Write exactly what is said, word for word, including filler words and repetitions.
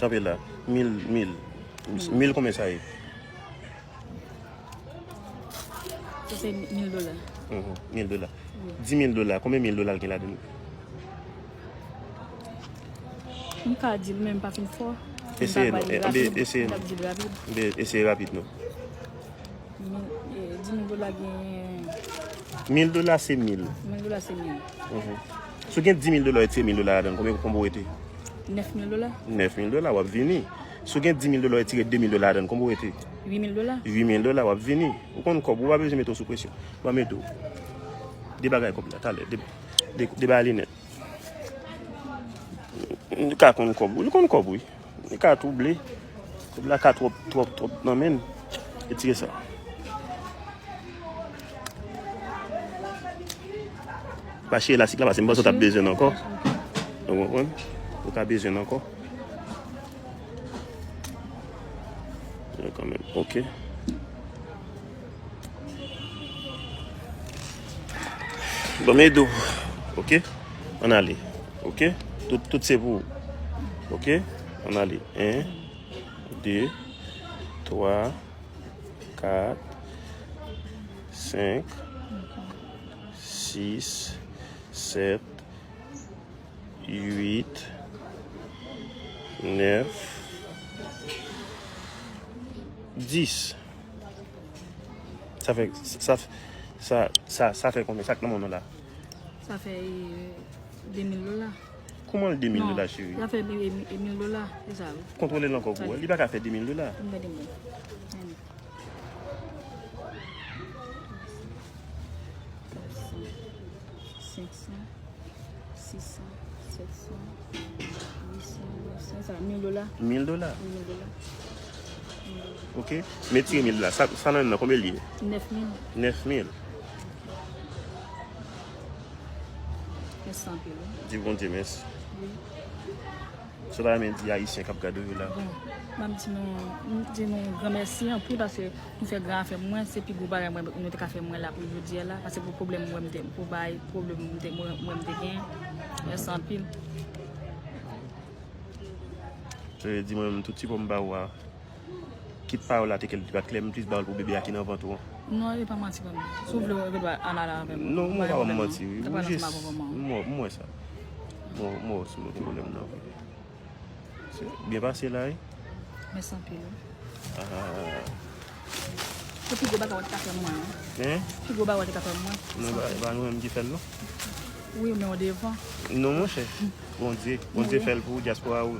Kanpe la. Mil, mil. Mil konbyen sa ye? Sa se mil dola. Mhm, mil dola. Dis mil dola. Konbyen mil dola l gen ladan l? M ka di l, men m pa fin fò. Eseye non. Eseye non. Eseye rapid non. Dis mil dola gen. Mil dola se mil. Mil dola se mil. Si w gen dis mil dola, w retire mil dola ladan l, konbyen, konbyen w rete? Nèf mil dola. Nèf mil dola, w ap vini. Si w gen dis mil dola, w retire de mil dola ladan l, konbyen w rete? Uit mil dola. Uit mil dola, w ap vini. Ou konn kòb, ou pa bezwen mete w sou presyon. W ap mete w. De bagay kòb la, talè. De, de, de bagay li nèt. Li ka konn kòb, wi. Li konn kòb, wi. Li ka twouble. Twouble la ka twòp, twòp, twòp nan men l. Retire sa. Pa chire elastik la, paske m panse w t ap bezwen l ankò. Ou konprann? Ou ka bezwen l ankò. Yo, kanmenm. Ok. Bon, men do. Ok? Ann ale. Ok? Tout, tout se pou ou. Ok? Ann ale. En, de, twa, kat, senk, sis, sèt, uit, nèf, dis. Sa fè, sa, sa, sa, sa fè konbyen? Sa k nan men w la? Sa fè, e, de mil dola. Kòman l de mil dola, cheri? Sa fè, e, e, mil dola, se sa, wi. Kontwole l ankò pou wè. Li pa ka fè de mil dola. Ann gade mwen. Ann. Senk san, sis san, sèt san, uit san, nèf san, sa, mil dola. Mil dola. Mil dola. Ok. Men tire mil dola. Sa, sa nan men nan, konbyen li ye? Nèf mil. Nèf mil. Mèsi anpil, wi. Di Bondye mèsi. Wi. Sa w ta renmen di Ayisyen k ap gade w yo la? Bon, m ap di nou, m di nou gran mèsi anpil paske nou fè gran afè mwen, se pi gwo bagay mwen, nou te ka fè mwen la pou jodi a la, paske pou pwoblèm mwen, m te, pou bay pwoblèm mwen, mwen, mwen m te gen. Mèsi anpil. Sa vle di mwen menm tout sipò m ba ou a, kit pawòl la te klè, li pa t klè, m plis ba w l pou bebe a ki nan vant ou an. Non, e pa manti, manman. Si w vle, w gen dwa ann ale avè m. Non, mwen pa ban m manti, wi. Ou jis, mwen, mwen wè sa. Mwen, mwen wè sou mwen gen pwoblèm nan, wi. Se byen pase la, wi. Mèsi anpil, wi. Ah. Se pi gwo bagay w te ka fè mwen, wi. Hein? Pi gwo bagay w te ka fè mwen. Non, ba, ba nou menm ki fè l, non? Wi, men w devan. Non, monchè. Bondye. Bondye fè l pou ou, dyaspora ou.